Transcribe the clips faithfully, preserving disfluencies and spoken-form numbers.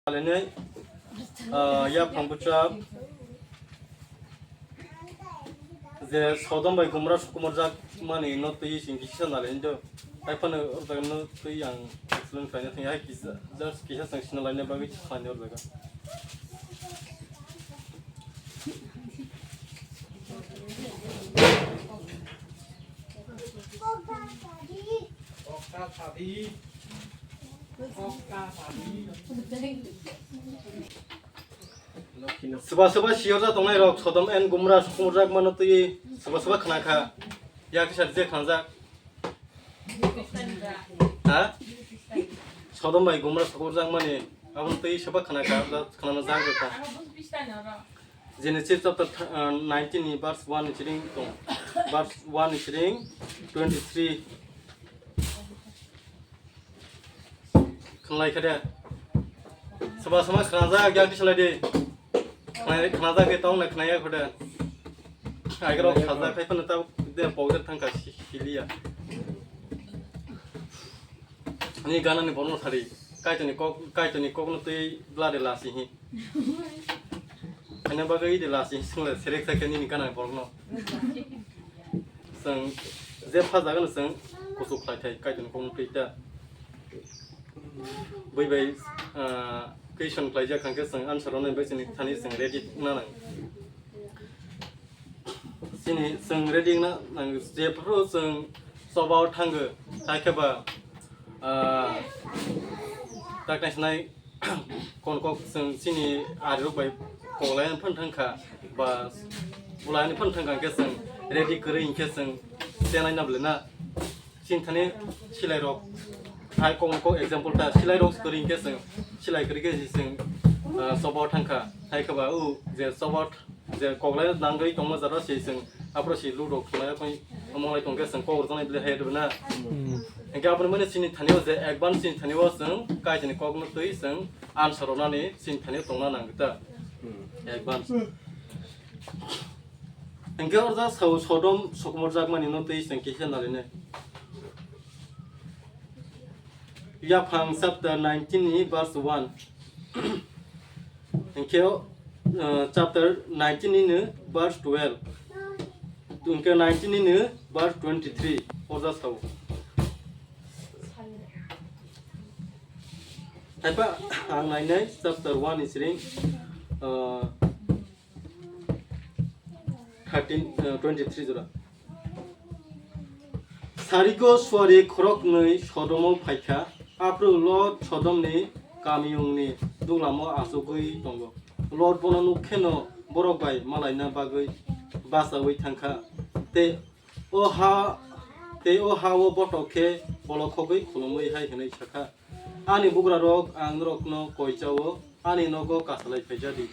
Nalini, ah, yaphang bwchap je Sodom bai Gomora sokomorjak mani no twi sing kisa nalini do. Hai phano o jaga no twi ang explain khlaina thang hai kisa, just kisa sang sina laina bagwi khlaina o jaga. Swba swba siyarjak tongnai rok Sodom and Gomora sokomorjak mano twi swba swba khna kha. Yak sar je khnajak. Ha? Sodom bai Gomora sokomorjak mani aboni twi swba khna kha, khnana jak kha. Genesis chapter, uh, nineteen ni verse one ni siring tong. Verse one ni siring twenty-three. Khnalai kha de. Swba swba khnajak, yak salai di. Khnai-, khnajak de tong na khnaya kho de. Ai gro khnajak khai phano ta de powder thang kha si-, siliya. Ni gana ni borno thari. Kaitoni kok, kaitoni kok no twi bla de lasi hi. Ani bagwi de lasi hi swngle serek sa khe nini gana ni borno. Chwng je pha jaga no chwng kuchuk khlai thai kaitoni kok no twi ta. Bui bai, ah, question khlai jak khan khe chwng answer rw nai bai chini thani chwng ready na nang. Chini chwng ready na nang jephru chwng choba o thango, hakhe ba, ah, tak nai sinai kon kok chwng chini ari rok bai koklai phano thang kha, ba bulai phano thang kha, hwnkhe chwng ready kwrwi hwnkhe chwng chenai na bwle na. Chini thani silai rok, hai kok kok example ta silai rok kwrwi hwnkhe chwng silai kwrwi khe chwng, ah, choba o thang kha, hai khe ba o je choba Je koklai nangwi tongma jara se chwng aphro se ludo khwlai koi omo lai tongkhe chwng kok rwjaknai bile hai rwna. Hmm. Hingke aboni mani chini thani o je advance chini thani o chwng kaisini kok no twi chwng answer rwnani chini thani o tongna nang ta. Hmm. Advance. Hingke orja sao Sodom sokomor jakmani no twi chwng kisa narinai. Yaphang chapter nineteen ni verse one. Hingke, uh, chapter nineteen ni verse twelve. Hingke nineteen ni verse twenty-three. Orja sao. Haipa ang nainai chapter one ni siring, uh, thirteen, uh, twenty-three jora. Sarigo suari khoroknwi Sodomo phaikha, aphru Lot Sodomni kamiyungni duglamo achugwi tongo. Lot bono nukkheno borok bai malaina bagwi bachaui thangkha. Tei o ha, tei o ha-o botok khe bolokhogwi khulumwi hai hwnwi sakha, Ani bugrarok, ang norokno koi cha-o, ani nogo kasalai phaijadi.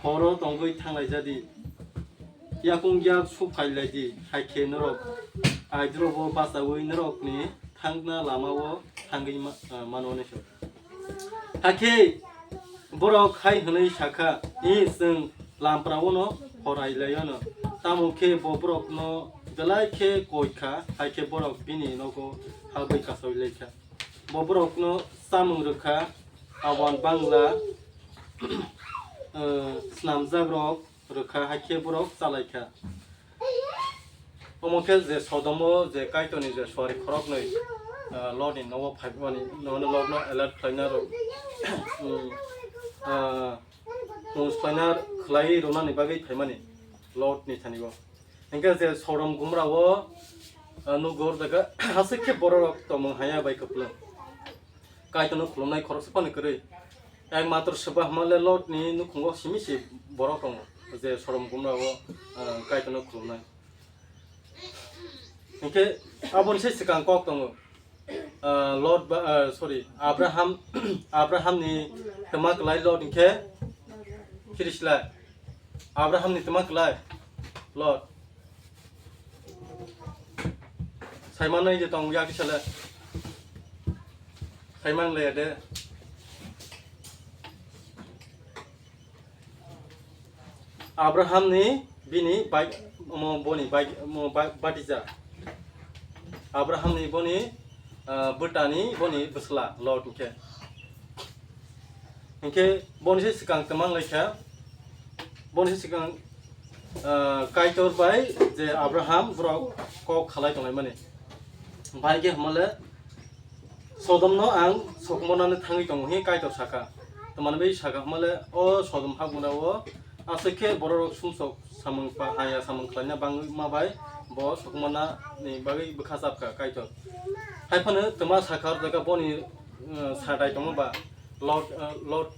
Horo tongwi thanglaijadi. Yakung yak su phailaidi, hai khe norok aidrobo bachaui norokni thangna lama-o thangwi ma-, ah, mano hwnwi sa. Hakhe borok hai hwnwi sakha, "I, chwng lamprao'-no horai laiono." Tamo khe bo borokno belai khe koi kha, hai khe borok bini nogo habwi kasaui lai kha. Bo borokno chamung rwkha, awan bangla, eh, snamjakrok rwkha, hakhe borok chalaikha. Omo khe je Sodomo je Kaitorni je suari khoroknwi, eh, Lotni nogo phaimani, nono Lotno alert khlaina rw-, mm, eh, mung khlaina, khlai rwnani bagwi phaimani Lotni thani-o. Hingke je Sodom Gomorrah-o, ah, nugo, o jaga aswk khe bororok tongmung haya bai kwplwng. Kaitorno khulumnai khoroksa phano kwrwi. Ekmatro swba hwnmale Lotni nukhungo simi se borok tongo, je Sodom Gomorrah-o, ah, Kaitorno khulumnai. Hingke aboni se swkang kok tongo. Ah, Lot ba, ah, sorry, Abraham, Abrahamni twma kwlai Lot hingke phirislai. Abrahamni twma kwlai Lot. Saimanai je tong ya kisa le. Saiman le de. Abrahamni bini bai, omo boni bai, omo bai, batija. Abrahamni boni, ah, bwtani boni bwsla Lot hingke. Hinkhe boni se swkang twmang lai kha, boni se swkang, ah, Kaitor bai je Abraham borok kok khalai tonglaimani. Bahai khe hwnmale Sodomno ang sokmonani thangwi tongo hwnwi Kaitor sakha. Tamani bai sakha hwnmale o Sodom habugrao aswk khe bororok sumsok samung pa haya samung khlaina bangma bai bo sokmonani bagwi bwkha chapkha Kaitor. Hai phano twma sakha o jaga boni, uh, sadai tongma ba Lot, uh, Lot